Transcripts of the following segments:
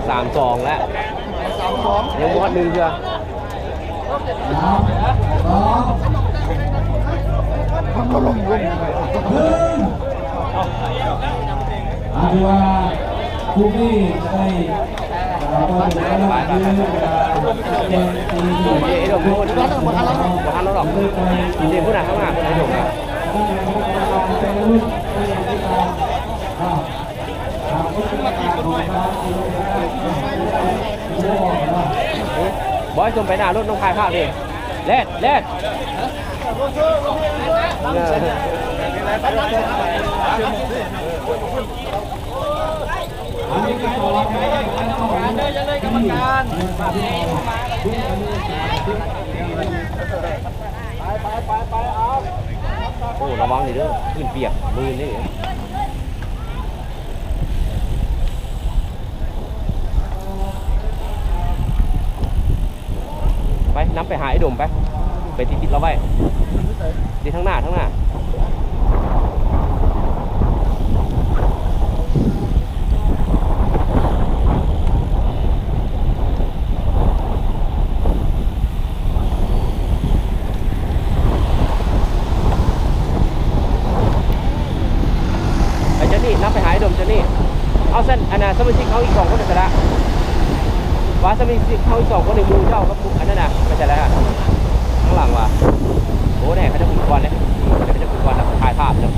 ສາມສອງແລ້ວ ສາມສອງ ຍັງບໍ່ຮອດໜຶ່ງເທື່ອ. ອັນທີ່ວ່າພວກນີ້ຈະໄດ້ ເອີ ເອົາໄປເປັນກຳລັງໃຈໃຫ້ກັບແກງທີ່ ເອີ ບໍ່ທັນ ບໍ່ທັນແລ້ວດອກ ເດ ພຸ້ນນະ ຂ້າງໜ້າພຸ້ນນະ ບອຍ ສົ່ງໄປໜ້າລົດ ນ້ອງຖ່າຍພາບເດ້ ແລ່ນ ແລ່ນ. ໂອ້ ລະວັງນີ້ເດີ ພື້ນປຽກ ມື່ນນີ້. ໄປ ນຳໄປຫາໄອ້ດົມໄປ ໄປຕິດໆລາວໄວ້ ນີ້ທາງໜ້າ ທາງໜ້າ. ໄປເຈົ້ານີ້ ນຳໄປຫາໄອ້ດົມເຈົ້ານີ້. ເອົາຊັ້ນ ອັນນ່າ ສະມາຊິກເຮົາອີກສອງຄົນໄປໃສລະ? ວ່າສະມາຊິກເຮົາອີກສອງຄົນນີ້ ໝູ່ເຈົ້າກັບໝູ່ອັນນັ້ນນະ ໄປໃສລະ? ທາງຫຼັງວ່າ ໂອ້ ແນ່ ເຂົາເຈົ້າຂຶ້ນກ່ອນເດ້ ເຂົາເຈົ້າຂຶ້ນກ່ອນ ແລ້ວຖ່າຍພາບເນາະ.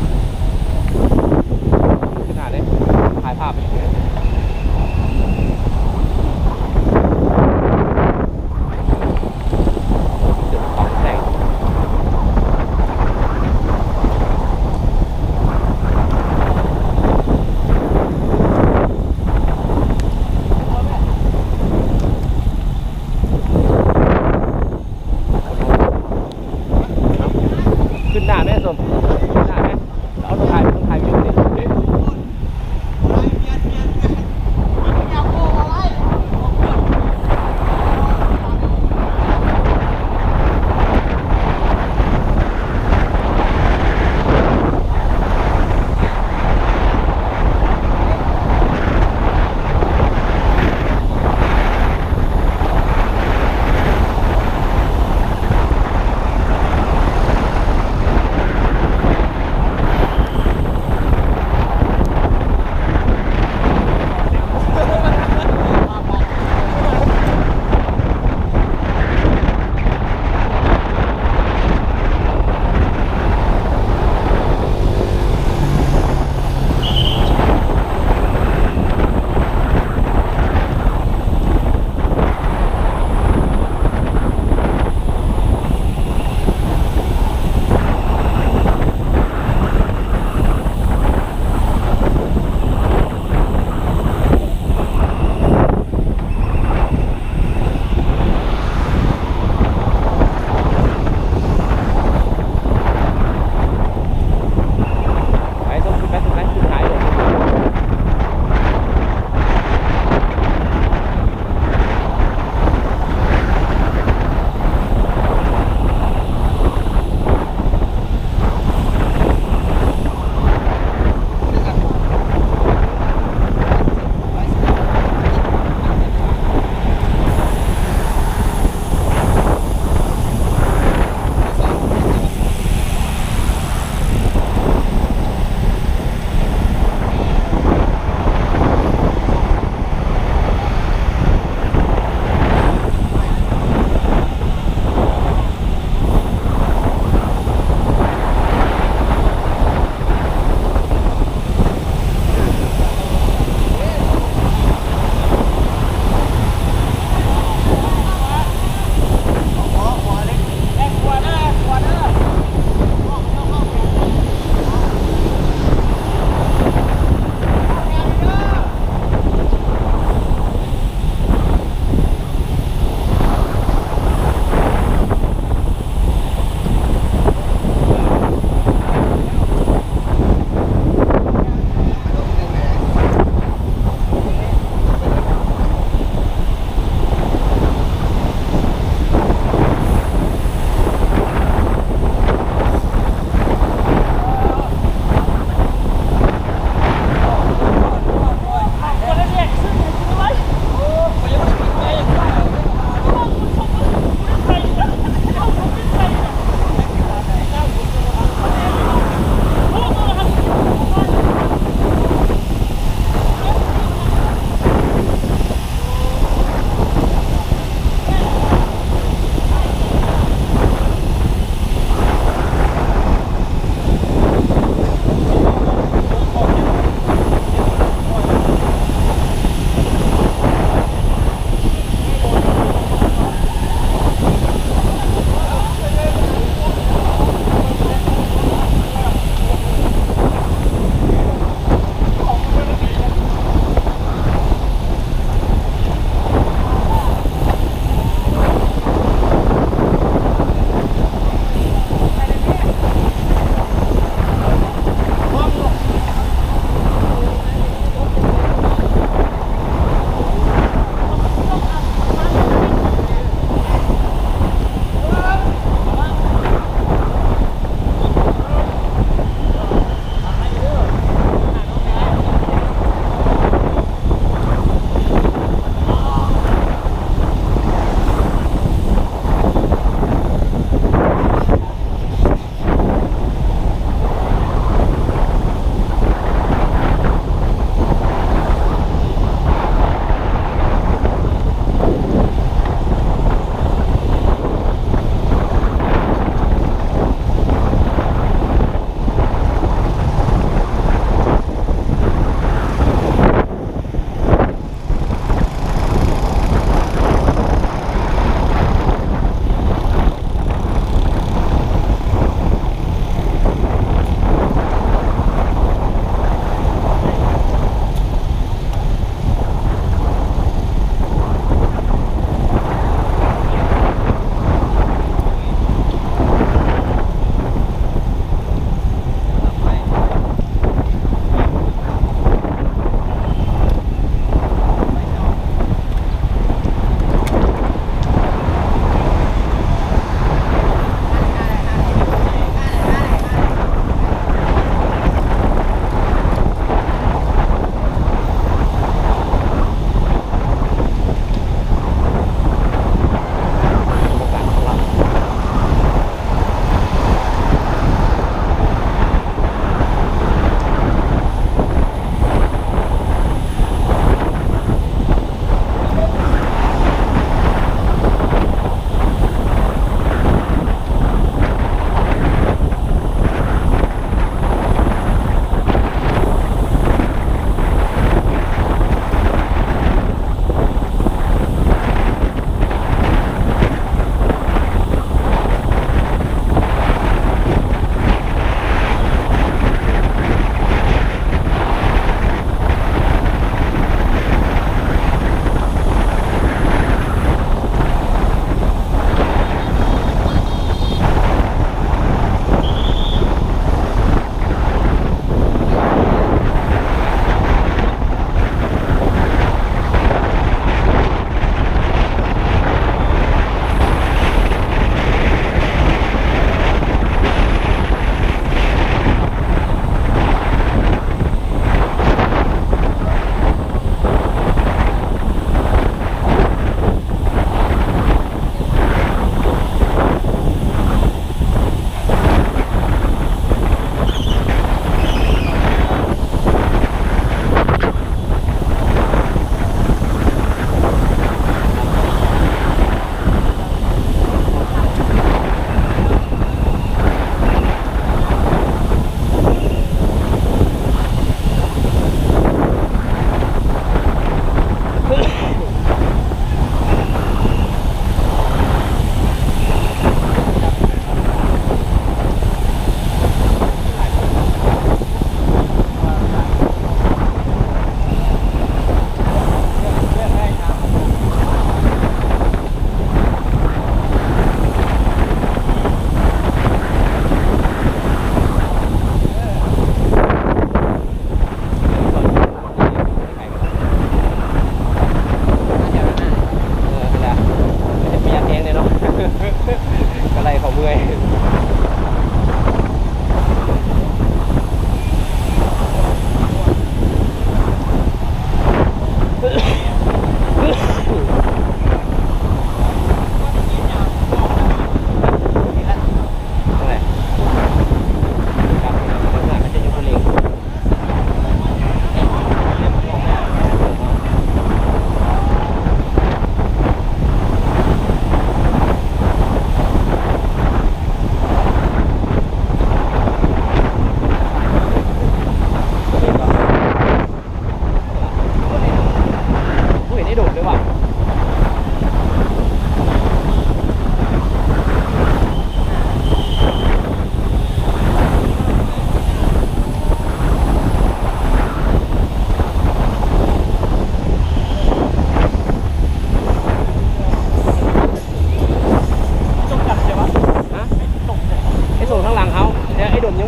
ຂຶ້ນໜ້າແມ່ສົມ ຂຶ້ນໜ້າແມ່ ເອົາໂຕຖ່າຍ ໂຕຖ່າຍວິດີໂອນີ້.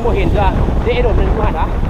ບໍ່ເຫັນເທື່ອ ເດ້ ໄອ້ດົນມັນຢູ່ຫັ້ນຫວາ?